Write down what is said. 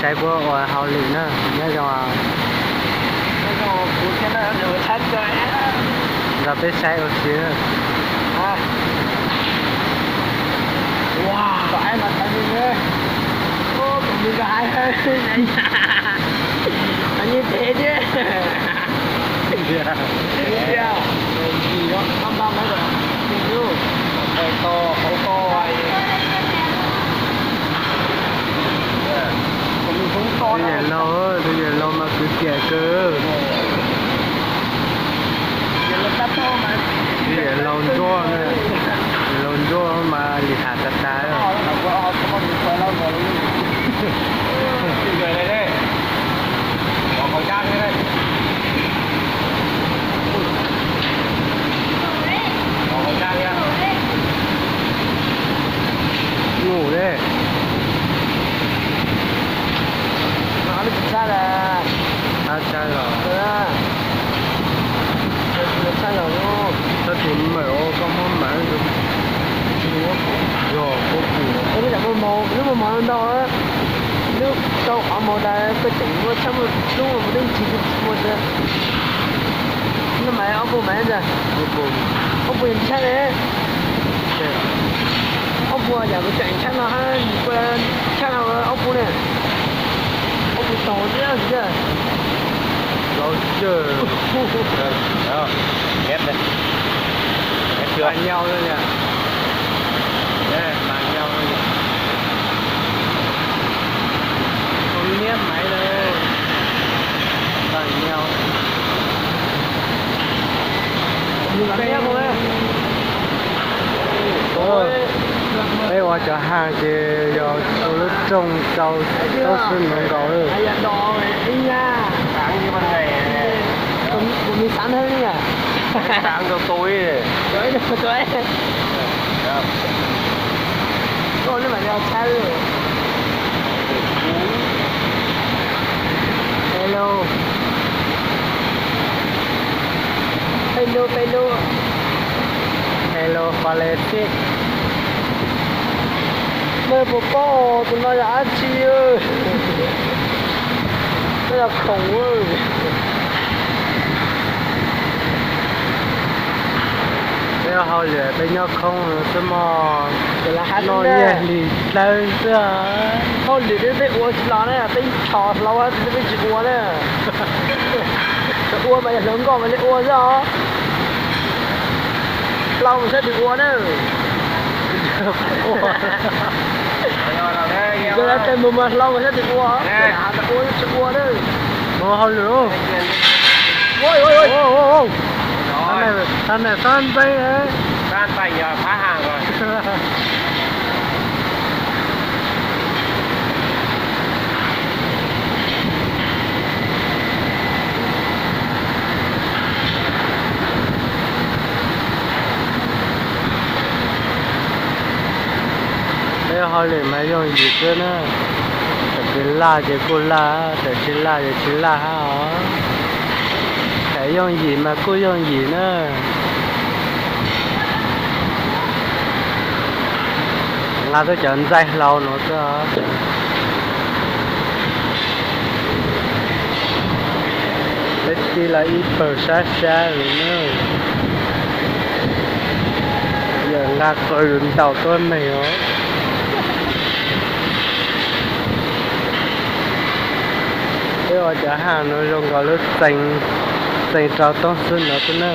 Saib puab ua hauj lwm na, nyob zoo. Nrog peb saib ua si. Tus yawm laug, tus yawm laug mas kwv kiam kawg. Tus yawm laug ntsuab, laug ntsuab mas lim ham tas tas. Ngủ đi. Nó nó chính xác là Sao sai rồi? Nó sai rồi đúng không? Sao thì mở ô con món máng được. Rồi, có củ. Ê, nó chẳng mua màu, nó mua màu đâu á. Nó đâu có màu đây, tôi chẳng mua, chắc mua đúng rồi, mua đen chín mua xưa. Nó mày, ông mua mày giờ. Ông mua. Ông mua chính xác đấy. Ông mua giờ tôi chẳng chắc nó, chắc nó ông mua này. Ông mua tàu chứ, chứ. Lov tsawg. Hnyav li, hnyav li. Hnyav li. Maj nyau li. Maj nyau li. Tus niam maiv li. Maj nyau. Peb ua cov haag ces yog ua lub rooj rau toob xwb nuav nkaus. Hello. Hello, hello. Hello, Pale Six. Mej puas paub tus no yog dab tsi? No yog khoom. Peb hauj lwm peb nyob khoob xwb mog, noj nyiaj hli dlawb xwb. Hauj lwm peb ua tsis los na, peb tso hlau peb tsis ua na. Ua mas yog hluas nkauj mas li ua xwb os. Hlau mas thiaj li ua na. Yog tej mus mas hlau mas thiaj li ua, ua tsis ua na. Ua hauj lwm. Thaum no txhob ntxeev. Peb hauj lwm mas yooj yim xwb na. Tawm tsis laj ces kuj laj, tawm tsis laj ces tsis laj hab os. Thaum yooj yim mas kuj yooj yim na. Nqa tuaj cov ntxaij hlau no xwb. Peb tig los ib pawg sab sab li na. Yog nqa qw ntaus tuab neeg os. Peb ua cov haaj no zoo nkaus lub txee, txee rau toob xwb no xwb na.